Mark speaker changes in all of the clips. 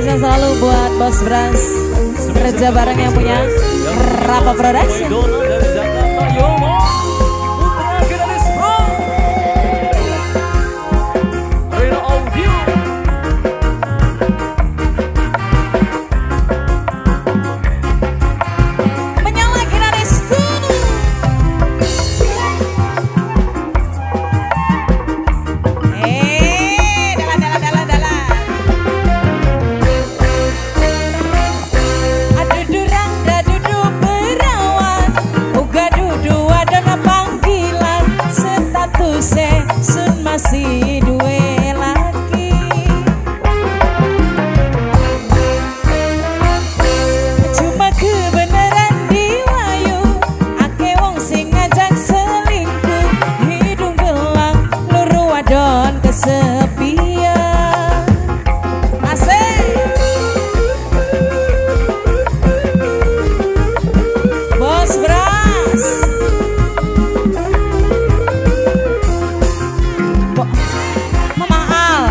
Speaker 1: Sukses selalu buat Bos Bras. Kerja bareng yang punya Rapa Production. Masih duwe lagi cuma kebenaran diwayu ake wong sing ngajak selingkuh hidung gelang luru wadon kesepian. Asik Bos Bras. Mama Al,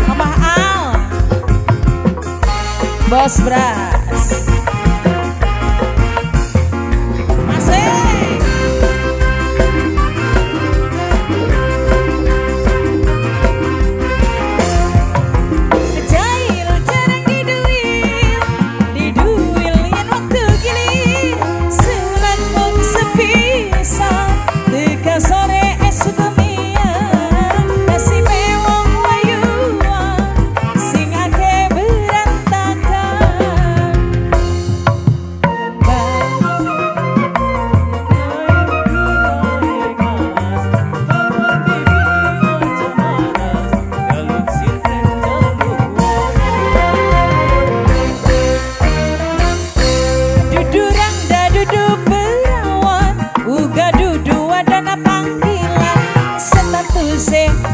Speaker 1: Mama Al, Bos Bras. Asik. Jail jarang diduil, diduil yen waktu gilir, selan mung sepisan, teka sore esuk.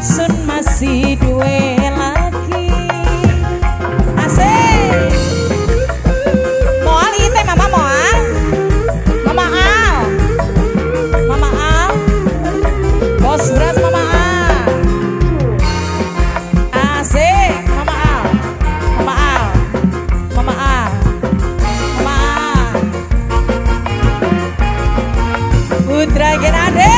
Speaker 1: Sun masih duwe lagi. Asik. Moal ite mama moal. Mama Al. Mama Al. Bos Bras Mama Al. Asik Mama Al. Mama Al. Mama Al. Mama Al. Putra Genade.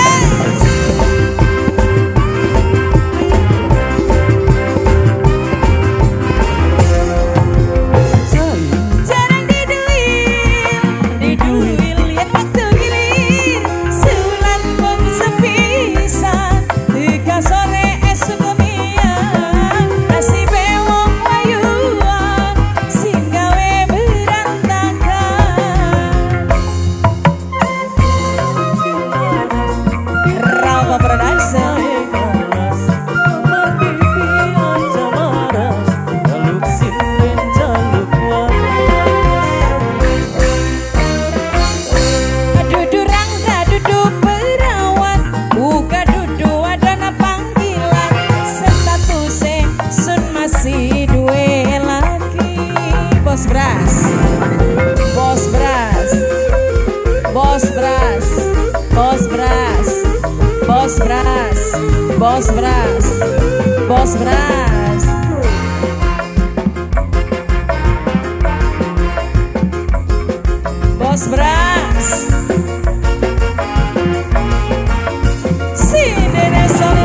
Speaker 1: Masih duwe lagi. Bos Bras, Bos Bras, Bos Bras, Bos Bras, Bos Bras, Bos Bras, Bos Bras. Bos Bras. Sini sore.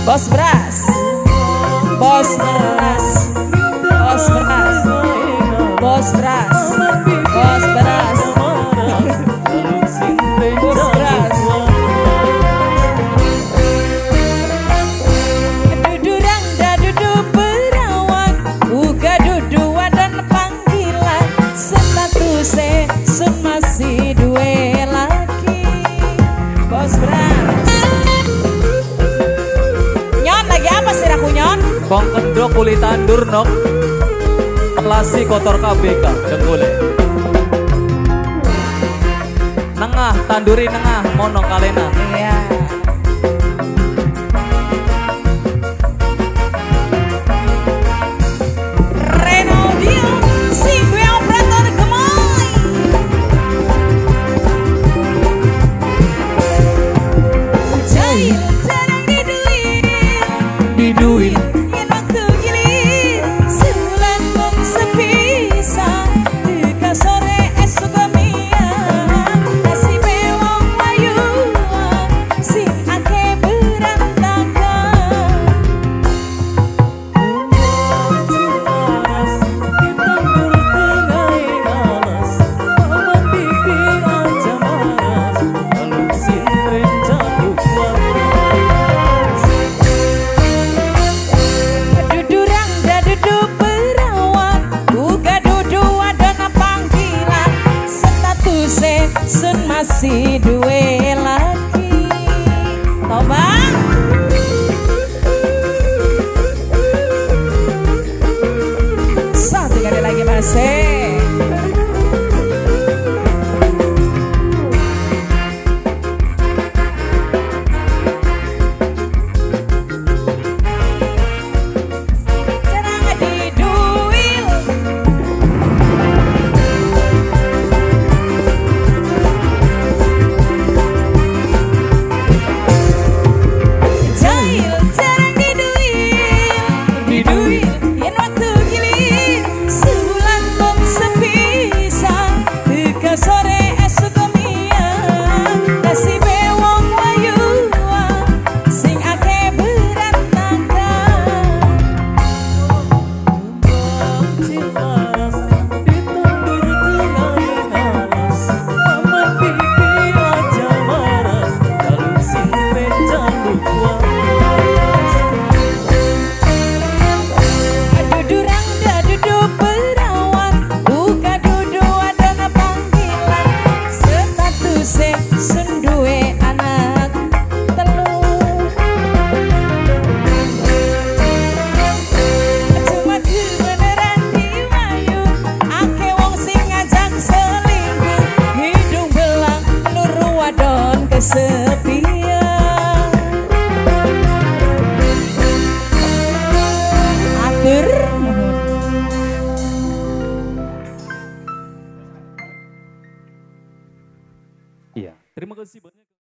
Speaker 1: Bos Bras, Bos Bras, Bos Bras, Bos Bras, Bos Bras, Bos Bras. Dudu rangda dudu perawan, uga dudu wadon panggilan, setatuse sun masih duwe lagi. Bos Bras.
Speaker 2: Kong kendok kulit tandur nok. Lasi kotor KBK dengkule. Nengah, tanduri nengah, mono kalena.
Speaker 1: Iya. Reno Dio, si gue operator gemoy. Jahil jarang diduit,
Speaker 2: diduit.
Speaker 1: Yen waktu gilir, sebulan mung sepisan. Tiga sore esuk kemian, nasibe wong mayuan, sing akeh berantakan.
Speaker 2: Ditandur tengahe alas, paman pipi aja maras, lalu sintren jatuh waras.
Speaker 1: Dudurang dudu perawan, uga dudu wadon panggilan, statuse sun masih duwe laki. Toba. Satu kali lagi masih.